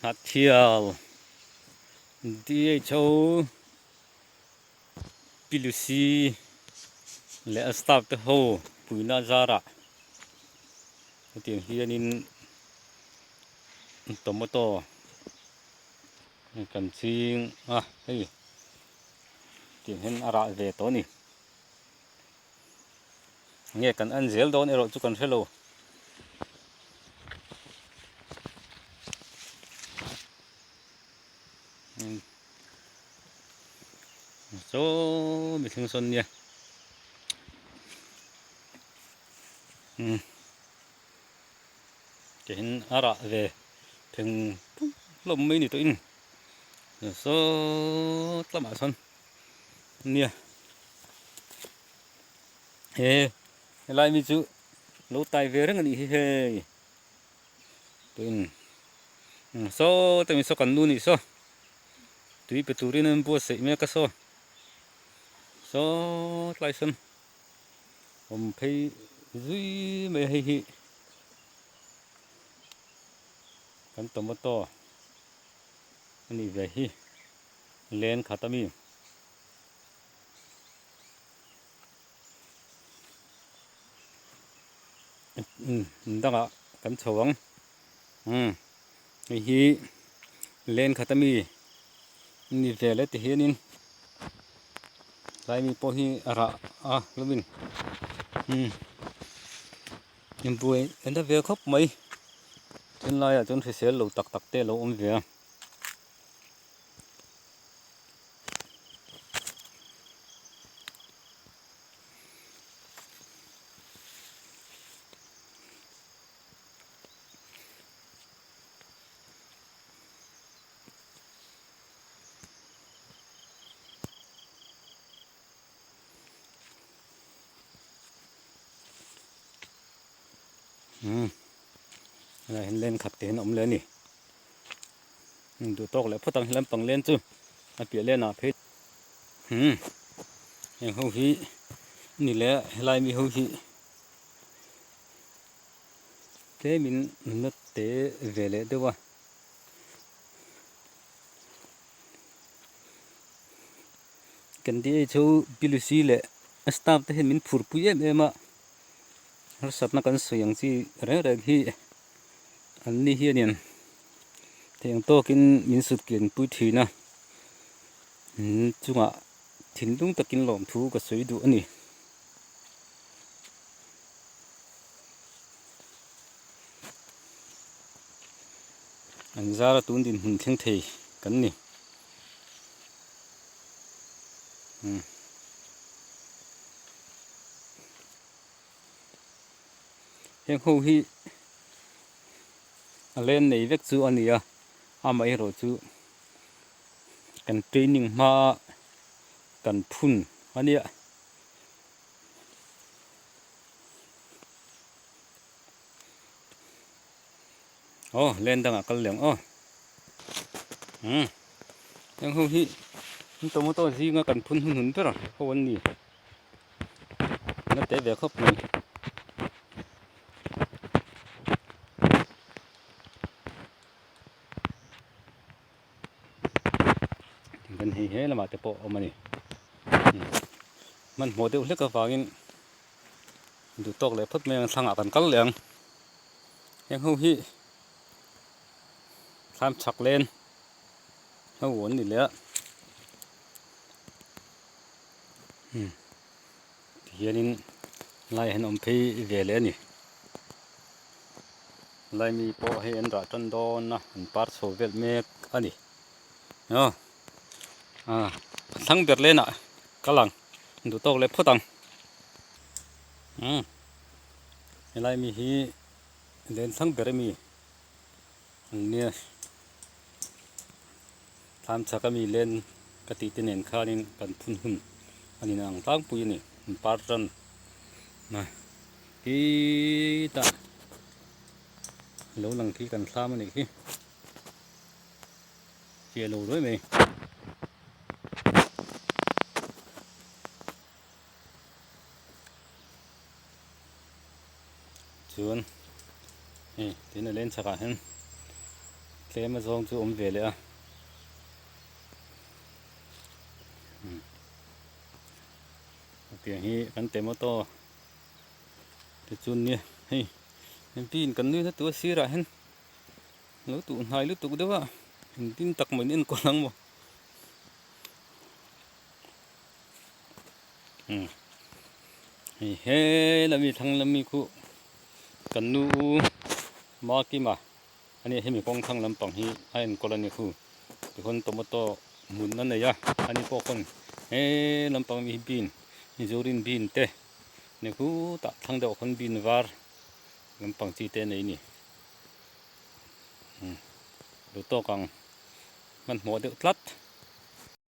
Hnahthial DHO Pi Lucy leh a staff te ho puihna zarah hetiang hianin tomato kan ching a hei tiang hian a rah ve tawh a ni. Nge kan en zel dawn erawh chu kan hre lo. Saw mi thleng sawn nia. Tihian a rah ve theng hlawm mai ni tawhin saw tlamah sawn nia. He helai mi chu lo tai ve reng a nih hi hei tuin saw te mi saw kan nu nih saw tui pe turin an buatsaih mek a saw saw tlai sawn awm phei zui mai a hei hi kan tomato a nih ve hi len khat a mi. Dangah kan chho ang hei hi len khat ami ni vel e ti hianin tlai mi pawh hi a rah a hlawmin inbuai en ta ve khawp mai tunlaiah chuan hrisel lo tak tak te a lo awm ve a. Helai hian len khat te hian a awm leh a ni. Duh tawk leh phawt ang he lampang len chu a piah lenah phei umm heng ho hi ni leh helai mi ho hi tlemin nunna te ve leh deuh a. Kan DHO Pi Lucy leh a staff te hian min phurpui em em a harsatna kan sawi ang chi reng reng hi an ni hianin Theng tawkin min sut kian pui thin a, in chungah thinlung takin lawmthu ka sawi duh a ni. An zara tun dinhmun thleng thei kan ni. Heng ho hi. A len nei vek chu a ni a, amaherawh chu kan training hma kan phun a nia. Aw len dangah kal leh ang aw umm heng ho hi tomato zinga kan phun hnuhnun ber ho an ni. Na te ve khawp mai. Kan hei he lamah te pawh a awm a ni. Hmanhmawh deuh hlek avangin duh tawk leh phawt mai ang thlangah kan kal leh ang. Heng ho hi thlam chhak len ho an ni leh a. Tihianin lai hian awm phei ve leh a ni. Lai mi pawh hei an rah tan dawn a an par chho vel mek a ni. Aw a thlang ber lenah ka lang duh tawk leh phawt ang. Umm helai mi hi len thlang ber ami an nia. Thlam chhak ami len ka tih te nen khanin kan phun hun a ni ang tlangpui a ni an par tan a khitah lo lang khi kan thlam a nih khi fiah lo ruai mai. Chuan hei tuna len chhakah hian. Tlem a zawng chu awm ve leh a. Tiang hi kan tomato te chu nia hei bean kan nui na tur sirah hian lo tuh hnai lutuk deuh a engtin tak mai in enkawl ang maw. Hei he lami thlang lami khu kan nu u Makima ani hemi kawng thlang lampang hi a enkawl a ni khu tichuan tomato hmun a nei a ani pawh khawn he lampang mi hi bean mizorin bean te ni khutah thlang deuh khawn bean var lampang chi te a nei a ni duh tawk ang hmanhmawh deuh tlat.